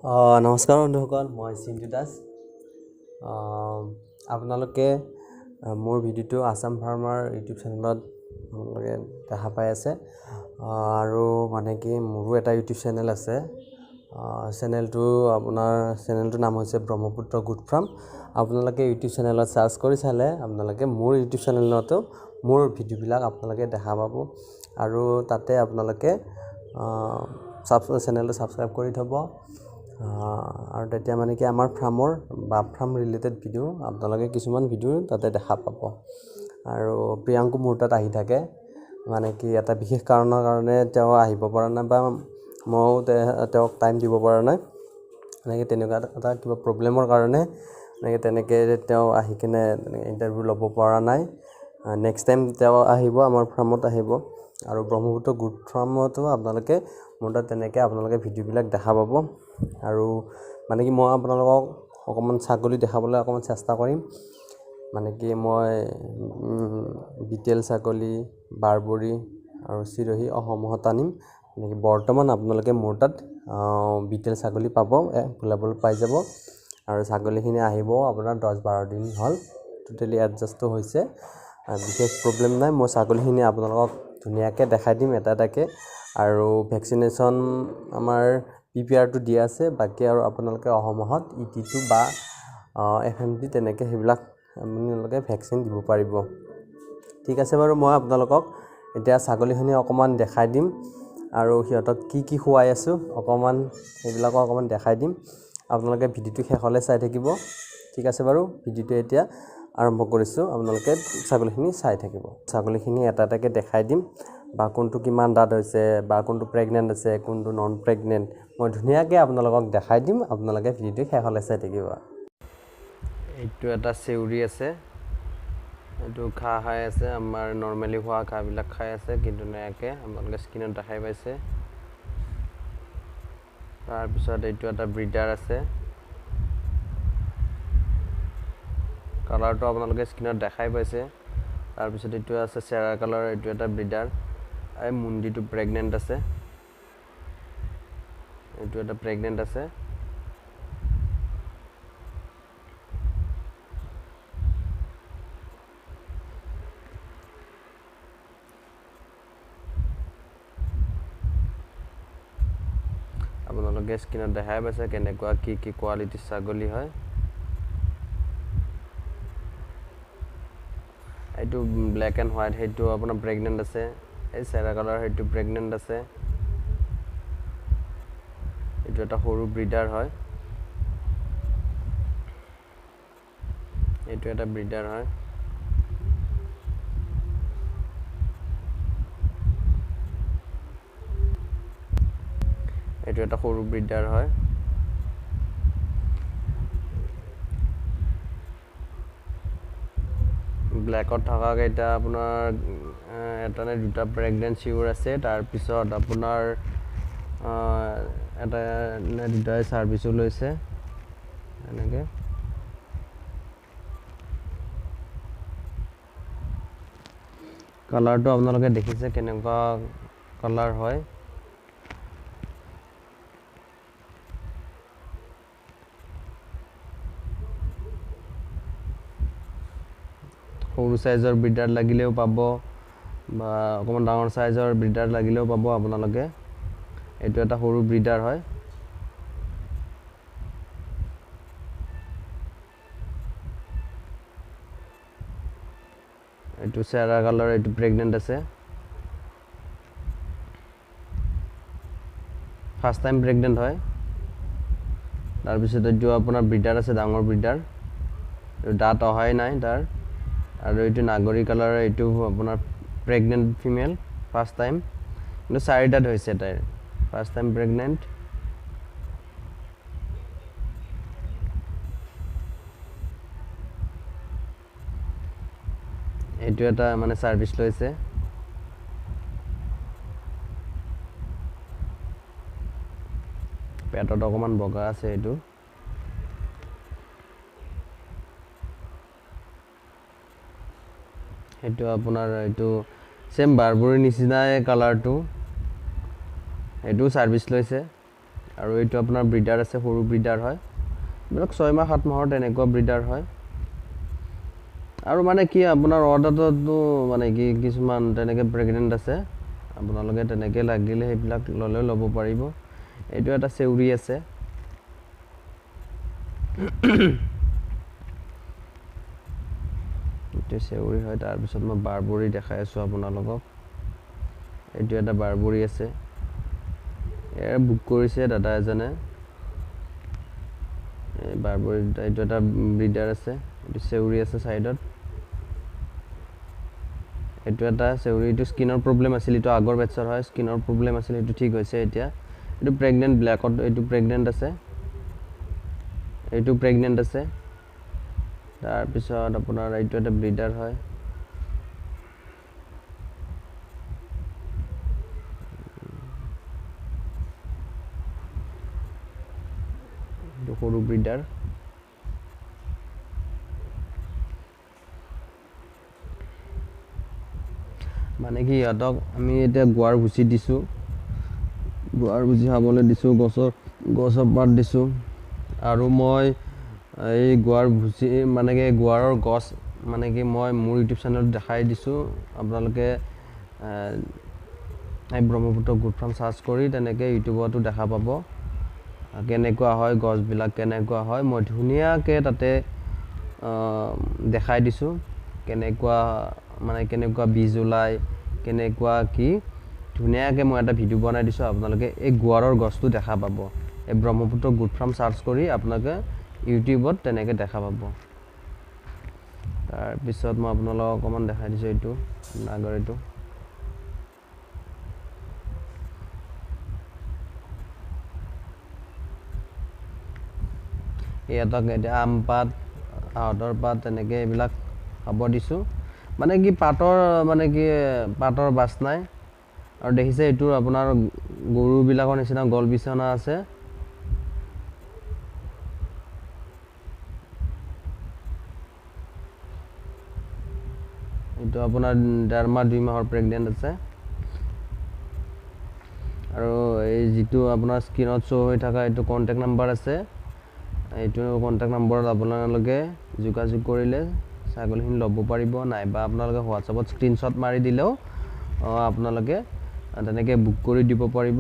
নমস্কাৰ বন্ধুসকল, মই চিন্তু দাস। আপোনালোকে মোৰ ভিডিঅ'টো আছাম ফাৰ্মাৰ ইউটিউব চেনেলত আপোনালোকে দেখা পাই আছে। আৰু মানে কি, মোৰো এটা ইউটিউব চেনেল আছে। চেনেলটো আপোনাৰ চেনেলটোৰ নাম হৈছে ব্ৰহ্মপুত্ৰ গুড ফাৰ্ম। আপোনালোকে ইউটিউব চেনেলত চাৰ্চ কৰি চালে আপোনালোকে মোৰ ইউটিউব চেনেলতো মোৰ ভিডিঅ'বিলাক আপোনালোকে দেখা পাব। আৰু তাতে আপোনালোকে চেনেলটো ছাবস্ক্ৰাইব কৰি থ'ব আৰু তেতিয়া মানে কি আমাৰ ফাৰ্মৰ বা ফাৰ্ম ৰিলেটেড ভিডিঅ' আপোনালোকে কিছুমান ভিডিঅ' তাতে দেখা পাব। আৰু প্ৰিয়াংকু মোৰ তাত আহি থাকে, মানে কি এটা বিশেষ কাৰণৰ কাৰণে তেওঁ আহিব পৰা নাই বা ময়ো তেওঁক টাইম দিব পৰা নাই। এনেকৈ তেনেকুৱা এটা কিবা প্ৰব্লেমৰ কাৰণে এনেকৈ তেনেকৈ তেওঁ আহি কিনে তেনেকৈ ইণ্টাৰভিউ ল'ব পৰা নাই। নেক্সট টাইম তেওঁ আহিব, আমাৰ ফাৰ্মত আহিব। আৰু ব্ৰহ্মপুত্ৰ গুড ফাৰ্মতো আপোনালোকে মোৰ তাত তেনেকৈ আপোনালোকে ভিডিঅ'বিলাক দেখা পাব। আৰু মানে কি, মই আপোনালোকক অকণমান ছাগলী দেখাবলৈ অকণমান চেষ্টা কৰিম। মানে কি, মই বিটেল ছাগলী, বাৰবৰী আৰু চিৰহি অসমত আনিম। মানে কি, বৰ্তমান আপোনালোকে মোৰ তাত বিটেল ছাগলী পাব, এভেইলেবল পাই যাব। আৰু ছাগলীখিনি আহিব আপোনাৰ 10-12 দিন হ'ল, টোটেলি এডজাষ্টো হৈছে, বিশেষ প্ৰব্লেম নাই। মই ছাগলীখিনি আপোনালোকক ধুনীয়াকৈ দেখাই দিম এটা এটাকৈ। আৰু ভেকচিনেশ্যন আমাৰ পি পি আৰটো দিয়া আছে, বাকী আৰু আপোনালোকে অহা মাহত ই টিটো বা এফ এম টি তেনেকৈ সেইবিলাক আপোনালোকে ভেকচিন দিব পাৰিব। ঠিক আছে বাৰু, মই আপোনালোকক এতিয়া ছাগলীখিনি অকণমান দেখাই দিম আৰু সিহঁতক কি কি খুৱাই আছোঁ অকণমান সেইবিলাকো অকণমান দেখাই দিম। আপোনালোকে ভিডিঅ'টো শেষলৈ চাই থাকিব। ঠিক আছে বাৰু, ভিডিঅ'টো এতিয়া আৰম্ভ কৰিছোঁ, আপোনালোকে ছাগলীখিনি চাই থাকিব। ছাগলীখিনি এটা এটাকৈ দেখাই দিম বা কোনটো কিমান দাঁত হৈছে বা কোনটো প্ৰেগনেণ্ট আছে, কোনটো নন প্ৰেগনেণ্ট, মই ধুনীয়াকৈ আপোনালোকক দেখাই দিম। আপোনালোকে ভিডিঅ'টো শেষলৈ চাই থাকিব। এইটো এটা চেউৰী আছে, এইটো ঘাঁহ খাই আছে। আমাৰ নৰ্মেলি খোৱা ঘাঁহবিলাক খাই আছে, কিন্তু ধুনীয়াকৈ আপোনালোকে স্ক্ৰীণত দেখাই পাইছে। তাৰপিছত এইটো এটা ব্ৰিডাৰ আছে, কালাৰটো আপোনালোকে স্ক্ৰীণত দেখাই পাইছে। তাৰপিছত এইটো আছে চেৰা কালাৰ, এইটো এটা ব্ৰিডাৰ। এই মুণ্ডিটো প্ৰেগনেণ্ট আছে, এইটো এটা প্ৰেগনেণ্ট আছে। আপোনালোকে স্ক্ৰীণত দেখাই পাইছে কেনেকুৱা কি কি কোৱালিটিৰ ছাগলী হয়। এইটো ব্লেক এণ্ড হোৱাইট, সেইটো আপোনাৰ প্ৰেগনেণ্ট আছে। এই চেৰা কালাৰ, সেইটো প্ৰেগনেণ্ট আছে। এইটো এটা সৰু ব্ৰিডাৰ হয়, এইটো এটা ব্ৰিডাৰ হয়। এইটো এটা সৰু ব্ৰিডাৰ হয়। ব্লেকত থকা কেইটা আপোনাৰ এটা নে দুটা প্ৰেগনেণ্ট চিউৰ আছে। তাৰপিছত আপোনাৰ এটা নে দুটাই ছাৰ্ভিচো লৈছে। এনেকৈ কালাৰটো আপোনালোকে দেখিছে কেনেকুৱা কালাৰ হয়। সৰু চাইজৰ ব্ৰিডাৰ লাগিলেও পাব বা অকণমান ডাঙৰ চাইজৰ ব্ৰিডাৰ লাগিলেও পাব আপোনালোকে। এইটো এটা সৰু ব্ৰিডাৰ হয়। এইটো চেৰা কালাৰ, এইটো প্ৰেগনেণ্ট আছে, ফাৰ্ষ্ট টাইম প্ৰেগনেণ্ট হয়। তাৰপিছত এইটো আপোনাৰ ব্ৰিডাৰ আছে, ডাঙৰ ব্ৰিডাৰ, দাঁত অহাই নাই তাৰ। আৰু এইটো নাগৰী কালাৰৰ, এইটো আপোনাৰ প্ৰেগনেণ্ট ফিমেল, ফাৰ্ষ্ট টাইম, কিন্তু চাৰিটাত হৈছে তাইৰ, ফাৰ্ষ্ট টাইম প্ৰেগনেণ্ট। এইটো এটা মানে ছাৰ্ভিচ লৈছে। পেটত অকণমান বগা আছে এইটো। সেইটো আপোনাৰ এইটো ছেম বাৰবৰীৰ নিচিনাই কালাৰটো, সেইটো ছাৰ্ভিচ লৈছে। আৰু এইটো আপোনাৰ ব্ৰিডাৰ আছে, সৰু ব্ৰিডাৰ হয়। এইবিলাক 6 মাহ 7 মাহৰ তেনেকুৱা ব্ৰিডাৰ হয়। আৰু মানে কি আপোনাৰ অৰ্ডাৰটোতো মানে কি কিছুমান তেনেকৈ প্ৰেগনেণ্ট আছে, আপোনালোকে তেনেকৈ লাগিলে সেইবিলাক ল'লেও ল'ব পাৰিব। এইটো এটা চেউৰী আছে। এইটো চেউৰী হয়। তাৰপিছত মই বাৰবৰী দেখাই আছোঁ আপোনালোকক। এইটো এটা বাৰবৰী আছে, এয়াৰ বুক কৰিছে দাদা এজনে। এই বাৰবৰী এইটো এটা ব্ৰিডাৰ আছে, এইটো চেউৰী আছে ছাইডত। এইটো এটা চেউৰী, এইটো স্কিনৰ প্ৰব্লেম আছিল, এইটো আগৰ বেটছৰ হয়, স্কিনৰ প্ৰব্লেম আছিল, সেইটো ঠিক হৈছে এতিয়া। এইটো প্ৰেগনেণ্ট ব্লেকত, এইটো প্ৰেগনেণ্ট আছে, এইটো প্ৰেগনেণ্ট আছে। তাৰপিছত আপোনাৰ এইটো এটা ব্ৰিডাৰ হয়। এইটো সৰু ব্ৰিডাৰ। মানে কি ইহঁতক আমি এতিয়া গোৱাৰ ভুচি দিছোঁ, গোৱাৰ ভুচি খাবলৈ দিছোঁ, গছৰ পাত দিছোঁ। আৰু মই এই গোৱাৰ ভুচি মানে কি গোৱাৰৰ গছ মানে কি মই মোৰ ইউটিউব চেনেলত দেখাই দিছোঁ। আপোনালোকে এই ব্ৰহ্মপুত্ৰ গোট ফাৰ্ম চাৰ্চ কৰি তেনেকৈ ইউটিউবতো দেখা পাব কেনেকুৱা হয় গছবিলাক, কেনেকুৱা হয় মই ধুনীয়াকৈ তাতে দেখাই দিছোঁ, কেনেকুৱা মানে কেনেকুৱা বীজ ওলায়, কেনেকুৱা কি, ধুনীয়াকৈ মই এটা ভিডিঅ' বনাই দিছোঁ। আপোনালোকে এই গোৱাৰৰ গছটো দেখা পাব। এই ব্ৰহ্মপুত্ৰ গোট ফাৰ্ম চাৰ্চ কৰি আপোনালোকে ইউটিউবত তেনেকৈ দেখা পাব। তাৰপিছত মই আপোনালোকক অকণমান দেখাই দিছোঁ এইটো আগৰ এইটো। ইহঁতক এতিয়া আম পাত, আহঁতৰ পাত তেনেকৈ এইবিলাক খাব দিছোঁ। মানে কি পাতৰ মানে কি পাতৰ বাছ নাই। আৰু দেখিছে এইটো আপোনাৰ গৰুবিলাকৰ নিচিনা গল বিচনা আছে। এইটো আপোনাৰ 1.5 মাহ 2 মাহৰ প্ৰেগনেণ্ট আছে। আৰু এই যিটো আপোনাৰ স্ক্ৰীণত শ্ব' হৈ থকা এইটো কণ্টেক্ট নাম্বাৰ আছে, এইটো কণ্টেক্ট নম্বৰত আপোনালোকে যোগাযোগ কৰিলে ছাগলীখিনি ল'ব পাৰিব, নাইবা আপোনালোকে হোৱাটছএপত স্ক্ৰীনশ্বট মাৰি দিলেও আপোনালোকে তেনেকৈ বুক কৰি দিব পাৰিব।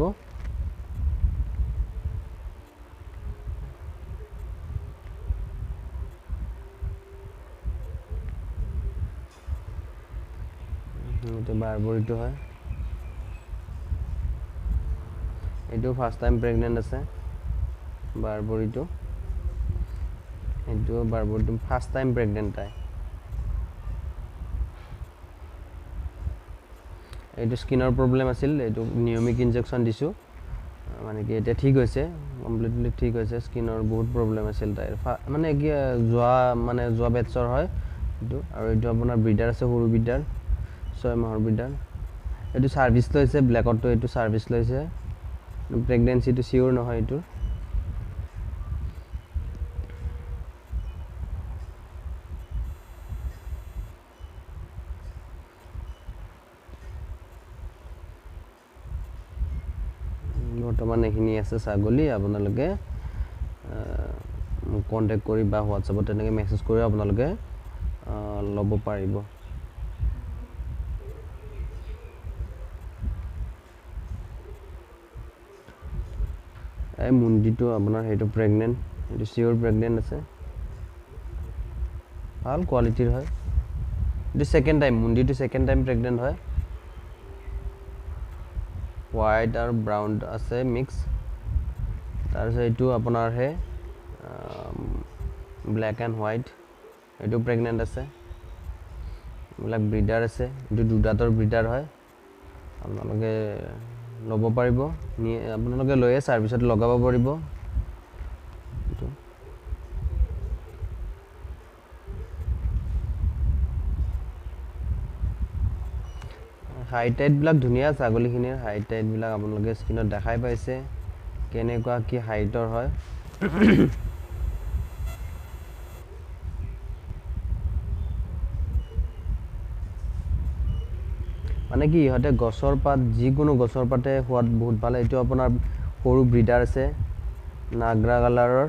এইটো বাৰবৰীটো হয়, এইটো ফাৰ্ষ্ট টাইম প্ৰেগনেণ্ট আছে বাৰবৰীটো। এইটো বাৰবৰীটো ফাৰ্ষ্ট টাইম প্ৰেগনেণ্ট তাই। এইটো স্কিনৰ প্ৰব্লেম আছিল, এইটো নিয়মিক ইনজেকশ্যন দিছোঁ, মানে কি এতিয়া ঠিক হৈছে, কমপ্লিটলি ঠিক হৈছে। স্কিনৰ বহুত প্ৰব্লেম আছিল তাইৰ, মানে কি যোৱা বেটছৰ হয় এইটো। আৰু এইটো আপোনাৰ ব্ৰিডাৰ আছে, সৰু ব্ৰিডাৰ, 6 মাহৰ ব্ৰিডাৰ। এইটো ছাৰ্ভিচ লৈছে, ব্লেকতো এইটো ছাৰ্ভিচ লৈছে। প্ৰেগনেঞ্চিটো চিয়'ৰ নহয় এইটোৰ। বৰ্তমান এইখিনি আছে ছাগলী। আপোনালোকে মোক কণ্টেক্ট কৰি বা হোৱাটছএপত তেনেকৈ মেছেজ কৰি আপোনালোকে ল'ব পাৰিব। এই মুণ্ডিটো আপোনাৰ সেইটো প্ৰেগনেণ্ট, এইটো চিয়'ৰ প্ৰেগনেণ্ট আছে, ভাল কোৱালিটিৰ হয়। এইটো ছেকেণ্ড টাইম, মুণ্ডিটো ছেকেণ্ড টাইম প্ৰেগনেণ্ট হয়। হোৱাইট আৰু ব্ৰাউন আছে মিক্স। তাৰপিছত এইটো আপোনাৰ হে ব্লেক এণ্ড হোৱাইট, এইটো প্ৰেগনেণ্ট আছে। এইবিলাক ব্ৰিডাৰ আছে, এইটো দুদাঁতৰ ব্ৰিডাৰ হয়, আপোনালোকে ল'ব পাৰিব, আপোনালোকে লৈয়ে ছাৰ্ভিচত লগাব পাৰিব। এইটো হাইট টাইটবিলাক ধুনীয়া, ছাগলীখিনিৰ হাইট টাইটবিলাক আপোনালোকে স্ক্ৰীণত দেখাই পাইছে কেনেকুৱা কি হাইটৰ হয়। মানে কি ইহঁতে গছৰ পাত, যিকোনো গছৰ পাতে সোৱাদ বহুত ভাল। এইটো আপোনাৰ সৰু ব্ৰিডাৰ আছে নাগৰা কালাৰৰ,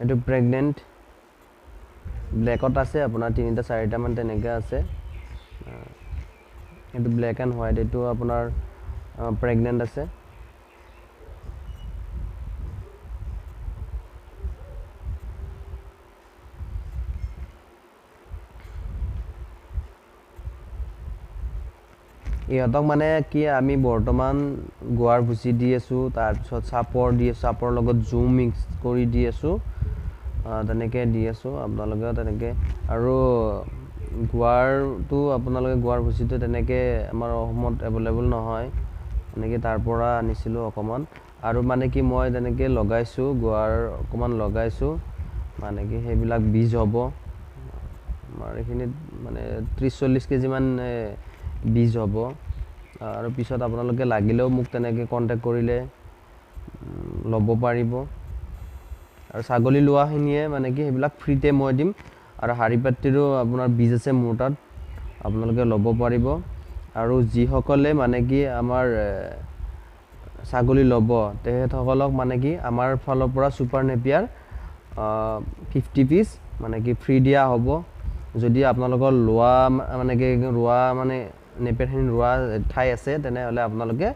এইটো প্ৰেগনেণ্ট ব্লেকত আছে আপোনাৰ 3টা 4টামান তেনেকৈ আছে। এইটো ব্লেক এণ্ড হোৱাইট, এইটো আপোনাৰ প্ৰেগনেণ্ট আছে। ইহঁতক মানে কি আমি বৰ্তমান গোৱাৰ ভুচি দি আছোঁ, তাৰপিছত চাপৰ দি আছোঁ, চাপৰ লগত জু মিক্স কৰি দি আছোঁ, তেনেকৈ দি আছোঁ আপোনালোকেও তেনেকৈ। আৰু গোৱাৰটো আপোনালোকে গোৱাৰ ভুচিটো তেনেকৈ আমাৰ অসমত এভেইলেবল নহয়, এনেকৈ তাৰ পৰা আনিছিলোঁ অকণমান। আৰু মানে কি মই তেনেকৈ লগাইছোঁ, গোৱাৰ অকণমান লগাইছোঁ, মানে কি সেইবিলাক বীজ হ'ব আমাৰ এইখিনিত মানে 30-40 কেজিমান বীজ হ'ব। আৰু পিছত আপোনালোকে লাগিলেও মোক তেনেকৈ কণ্টেক্ট কৰিলে ল'ব পাৰিব। আৰু ছাগলী লোৱাখিনিয়ে মানে কি সেইবিলাক ফ্ৰীতে মই দিম। আৰু শাৰী পাতিৰো আপোনাৰ বীজ আছে মোৰ তাত, আপোনালোকে ল'ব পাৰিব। আৰু যিসকলে মানে কি আমাৰ ছাগলী ল'ব তেখেতসকলক মানে কি আমাৰ ফালৰ পৰা ছুপাৰ নেপিয়াৰ 50 পিচ মানে কি ফ্ৰী দিয়া হ'ব। যদি আপোনালোকৰ লোৱা মানে কি ৰোৱা মানে নেপিয়াৰখিনি ৰোৱা ঠাই আছে, তেনেহ'লে আপোনালোকে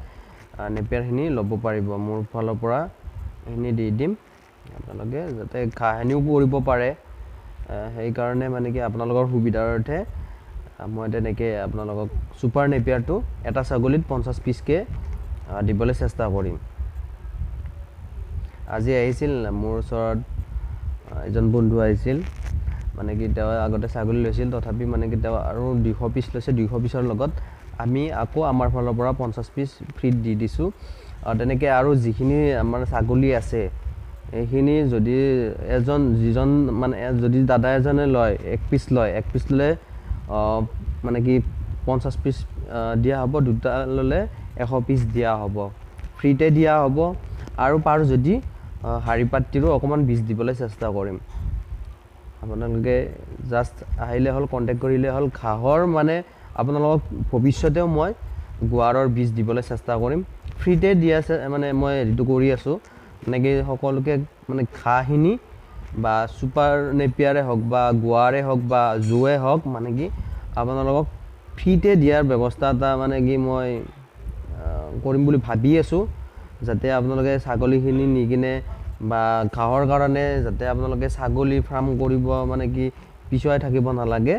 নেপিয়াৰখিনি ল'ব পাৰিব। মোৰ ফালৰ পৰা এইখিনি দি দিম আপোনালোকে, যাতে ঘাঁহখিনিও কৰিব পাৰে। সেইকাৰণে মানে কি আপোনালোকৰ সুবিধাৰ অৰ্থে মই তেনেকৈ আপোনালোকক ছুপাৰ নেপিয়াৰটো এটা ছাগলীত 50 পিচকৈ দিবলৈ চেষ্টা কৰিম। আজি আহিছিল মোৰ ওচৰত এজন বন্ধু আহিছিল, মানে কি তেওঁ আগতে ছাগলী লৈছিল, তথাপি মানে কি তেওঁ আৰু 200 পিচ লৈছে। 200 পিচৰ লগত আমি আকৌ আমাৰ ফালৰ পৰা 50 পিচ ফ্ৰীত দি দিছোঁ। আৰু তেনেকৈ আৰু যিখিনি আমাৰ ছাগলী আছে এইখিনি যদি এজন যিজন মানে যদি দাদা এজনে লয়, এক পিচ লয়, এক পিচ ল'লে মানে কি 50 পিচ দিয়া হ'ব, দুটা ল'লে 100 পিচ দিয়া হ'ব, ফ্ৰীতে দিয়া হ'ব। আৰু পাৰোঁ যদি শাৰী পাতিৰো অকণমান বীজ দিবলৈ চেষ্টা কৰিম। আপোনালোকে জাষ্ট আহিলে হ'ল, কণ্টেক্ট কৰিলে হ'ল। ঘাঁহৰ মানে আপোনালোকক ভৱিষ্যতেও মই গোৱাৰৰ বীজ দিবলৈ চেষ্টা কৰিম, ফ্ৰীতে দিয়া আছে, মানে মই হেৰিটো কৰি আছোঁ। মানে কি সকলোকে মানে ঘাঁহখিনি বা ছুপাৰ নেপিয়াৰে হওক বা গোৱাৰে হওক বা জুৱে হওক, মানে কি আপোনালোকক ফ্ৰীতে দিয়াৰ ব্যৱস্থা এটা মানে কি মই কৰিম বুলি ভাবি আছোঁ, যাতে আপোনালোকে ছাগলীখিনি নি কিনে বা ঘাঁহৰ কাৰণে যাতে আপোনালোকে ছাগলী ফাৰ্ম কৰিব মানে কি পিছুৱাই থাকিব নালাগে।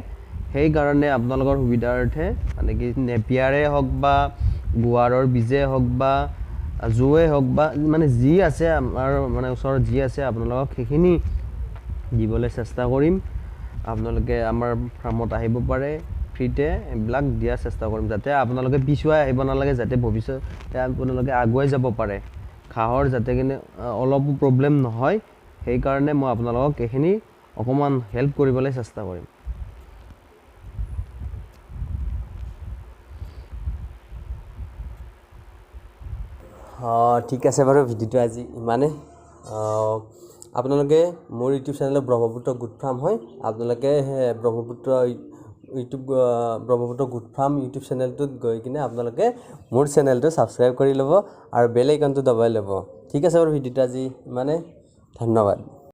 সেইকাৰণে আপোনালোকৰ সুবিধাৰ্থে মানে কি নেপিয়াৰে হওক বা গোৱাৰৰ বীজেই হওক বা জুৱে হওক বা মানে যি আছে আমাৰ মানে ওচৰত যি আছে আপোনালোকক সেইখিনি দিবলৈ চেষ্টা কৰিম। আপোনালোকে আমাৰ ফাৰ্মত আহিব পাৰে, ফ্ৰীতে এইবিলাক দিয়াৰ চেষ্টা কৰিম, যাতে আপোনালোকে পিছুৱাই আহিব নালাগে, যাতে ভৱিষ্যতে আপোনালোকে আগুৱাই যাব পাৰে, ঘাঁহৰ যাতে কিনে অলপো প্ৰব্লেম নহয়। সেইকাৰণে মই আপোনালোকক এইখিনি অকণমান হেল্প কৰিবলৈ চেষ্টা কৰিম। ঠিক আছে বাৰু, ভিডিঅ'টো আজি ইমানেই। আপোনালোকে মোৰ ইউটিউব চেনেলত ব্ৰহ্মপুত্ৰ গোট ফাৰ্ম হয়, আপোনালোকে Brahmaputra YouTube Brahmaputra goat farm YouTube চেনেলটোত গৈ কিনে আপোনালোকে মোৰ চেনেলটো ছাবস্ক্ৰাইব কৰি ল'ব আৰু বেল আইকনটো দবাই ল'ব। ঠিক আছে বাৰু, ভিডিঅ'টো আজি ইমানেই, ধন্যবাদ।